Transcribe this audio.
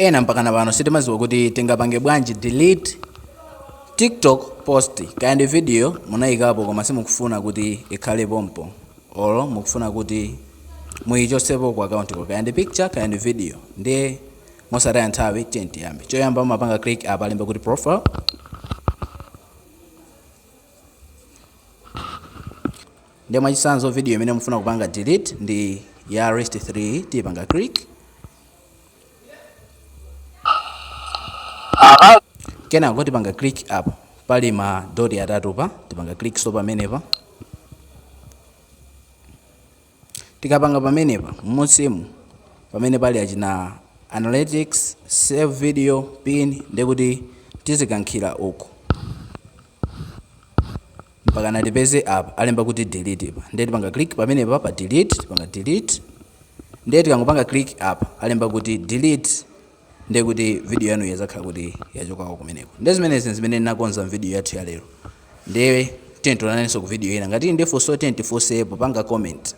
Ena mpakana pano sitimaziwa kuti tingapange bwanji delete TikTok post, kaya ndi video munayikapo koma simukufuna kuti ikhale pompo or mukufuna kuti muyichotsepo ku account ko, kaya ndi picture, kaya ndi video. Ndiye mosataya nthawi, tiye tiyambe. Choyamba mumapanga click apa alemba kuti profile. Ndiye mwachitsanzo video imene mufuna kupanga delete ndi ya list 3, tiyipanga click. Kenako tipanga click apa pali ma dot atatu pa, tipanga click so pamenepa. Tikapanga pamenepa, mmunsimu pamene pali achina analytics, save video, pin, ndekuti tizikankhira uku mpakana tipeze apa alemba kuti delete pa. Ndiye tipanga click pamenepa pa delete, tipanga delete. Ndiye tikangopanga click apa alemba kuti delete, ndiye kuti video yanu yazakhala kuti yachokako kumeneko. Ndiye zimenezi zimene ndinakonza mvideo yathu ya lero. Ndiye tiye tionanenso ku video ina. Ngati ndi funso, tiye tifunse popanga comment.